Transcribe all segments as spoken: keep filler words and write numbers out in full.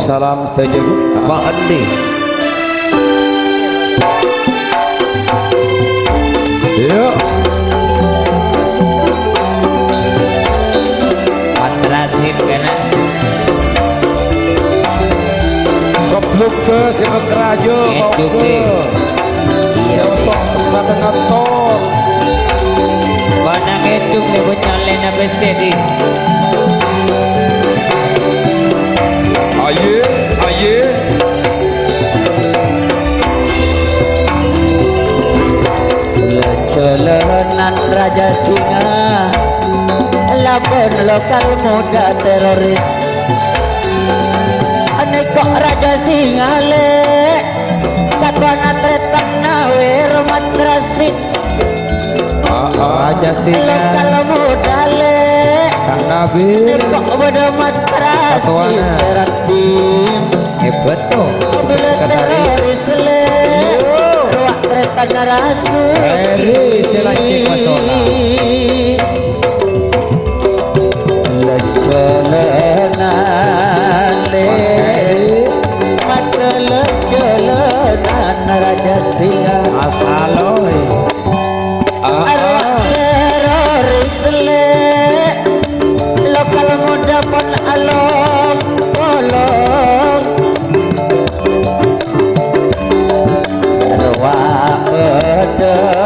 Salam sadhâjâ, Bu. Pak Andi. Yuk. Patrasip kena. Sobluk ke sibuk rajo, Ngecuk, kok ke. Di. Sosok setengah ton. Bana ngecuk nih, Bu, nyalena besi, di. Aye, aye. Jalanan Raja Singa laban lokal muda teroris. Aneko Raja Singa, le, katwana tretana wir matrasi. Raja Singa. Lokal muda, le. Kang Nabil. Niko bada matrasi. Satuana. Seratim. Hebat, tuh. Bila sekretaris. Teroris, le. Yo. Ruak kereta narasu. Heri, selancik masona. Lejalanan, le. Heri. Mata lejalanan Raja Singa. Asaloy. Ah, ah. Teroris, le, lokal muda pon along-polong. Rowa bedele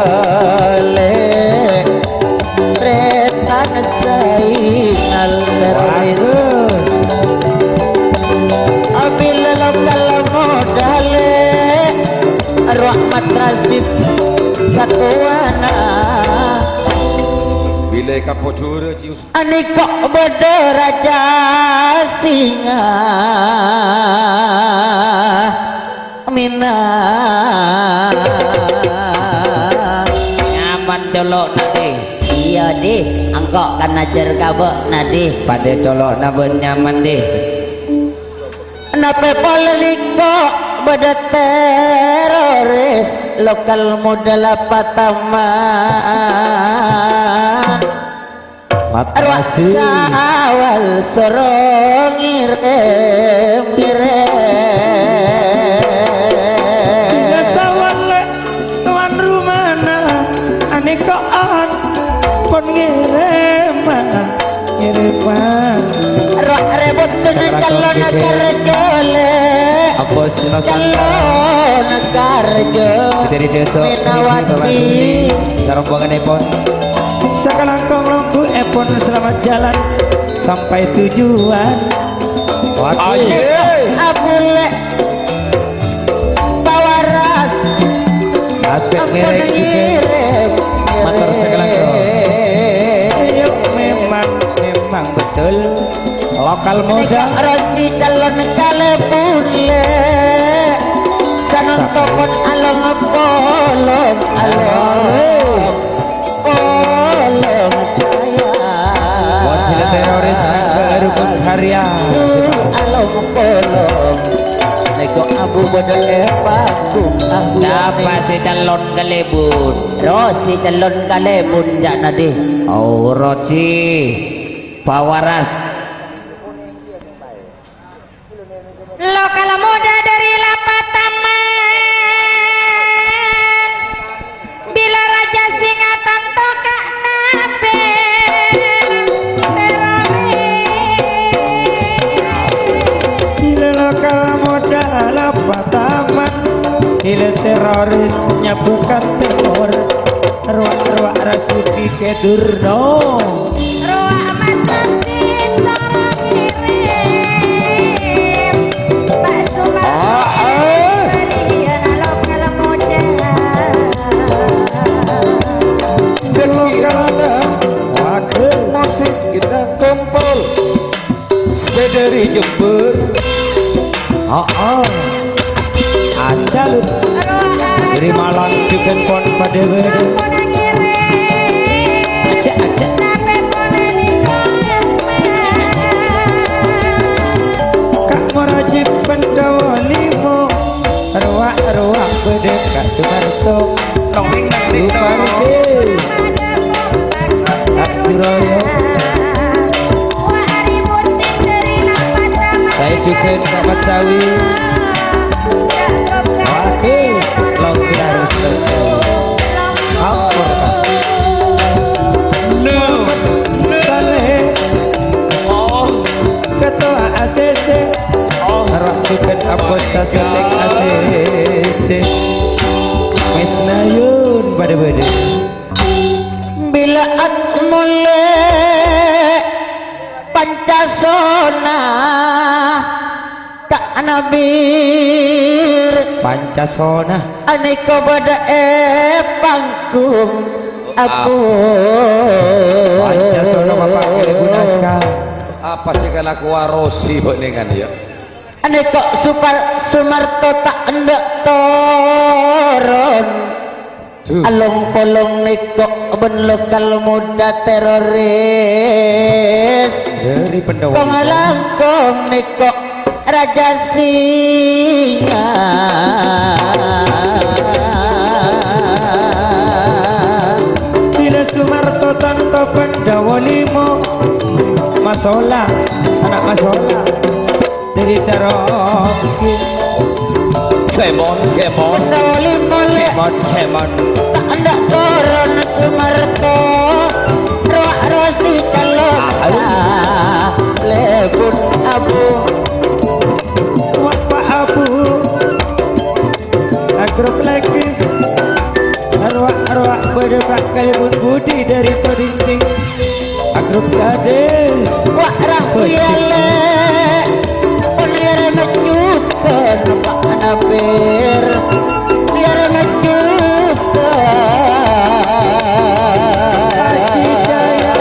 retan saingal teroris. Bagus. Abila lokal modale. Rahmat Rasid katowana. Bilâ ka pojhura cius. Aniko bâdâ Raja Singa Minang. Nyaman colo'na, Di. Iyâ, Di. Engko' kan ajhâr ka bâ'na, Di. Padâ colo'na bân nyaman, Di. Napè polè niko bâdâ teroris lokal modal pataman. Matrasi. Ruwasa awal soro ngirèm-ngirèm. Dina sawal tuan rumana aneko'an pon ngirèma. Ngirèma. Ro-, rebut dengan calon karjo, le. Apa sila santa? Calon karjo. Sedari desa, Minawati. Saromponganipun. Sakalangkong longguepon selamat jalan sampai tujuan. Waduh. Aye. Abule. Pawaras. Asik. Ampun ngiring, ngiring, ngiring. Matur sakalangkong. Iya, memang, memang betul. Lokal muda. Nèka Rosi calon kalèbun, le. Sanonto pon along-polong, along. Polong sayang. Model teroris nangka rukun karya. Along polong. Neko abu bodo e panggung abu. Sapa se calon kalèbun? Rosi calon kalèbun, ca'na, Di. Oh, Rosi. Pawaras. Lokal muda dari Lapataman, bila Raja Singa tanto ka' nabe teroris. Bila lokal muda Lapataman, bila teroris nyabukan timur, ruak-ruak rasuki ke Durno. Rowa matasin soro ngirim. Pak Sumardi. Ah, ah. Kalian lokal modal. Lokal. Waduh. Musik kita kumpul. Sedari Jember. Heeh. Aja lu. Diri Malang juga pon padha wae. Aja, aja. Kak Murajib Pendawa Limo. Ruak-ruak bedek Kak Sumarto. Nong ning nang ning nong. Sumardi. Kak Suroyo. Eh, jhughân Ka' Mat Sawi. Bagus, longgar, ampur. Nuh, Saleh. Oh. Ketua A C C. Oh. Roh jhughân Abos Saseteng A C C. Mesnayun pada-pada. Bilâ at molè Pancasona Ka' Nabir. Pancasona. Anèko bâdâ è panggung, Abu. Pancasona Bapak Guru Naskah. Apa sè kalakowa Rosi bâ'nèngan, ya? Anèko Supar-, Sumarto ta' endâ' toron. Duh. Along-polong nèko bân lokal muda teroris. Dâri Pendawa. Kong alangkong nèko Raja Singa. Dina Sumarto tanto Pendawa Limo. Masola, ana' Masola. Dâri Saroki. Kemon, kemon. Dâri molè. Kemon, kemon. Ta' endâ' toron Sumarto. Rowa Rosi tello. Ah, lebun Abu. Wa' Pa' Abu. Agrup Lekis. Arwah-arwah bâdâ Pak Kalimun Budi dâri Todingking. Agrup Kades. Wa' Rahuyale. Pon liyar majukan Pak Nabir. Liyar majukan. Haji Jaya.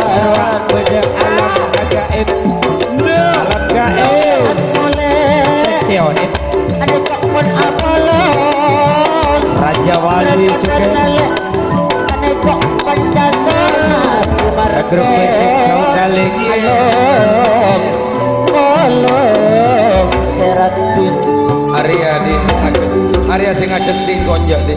Arwah bâdâ alam gaib. Alam gaib. Molè. Teorit. Ane kok pon apolong. Raja Wali Raja juga. Kandale. Ane kok Pancasona. Sumarto. Grup musik Saudalik. Ayo. Polong serati. Arya di sing ngajak. Arya sing ngajak di konjak di.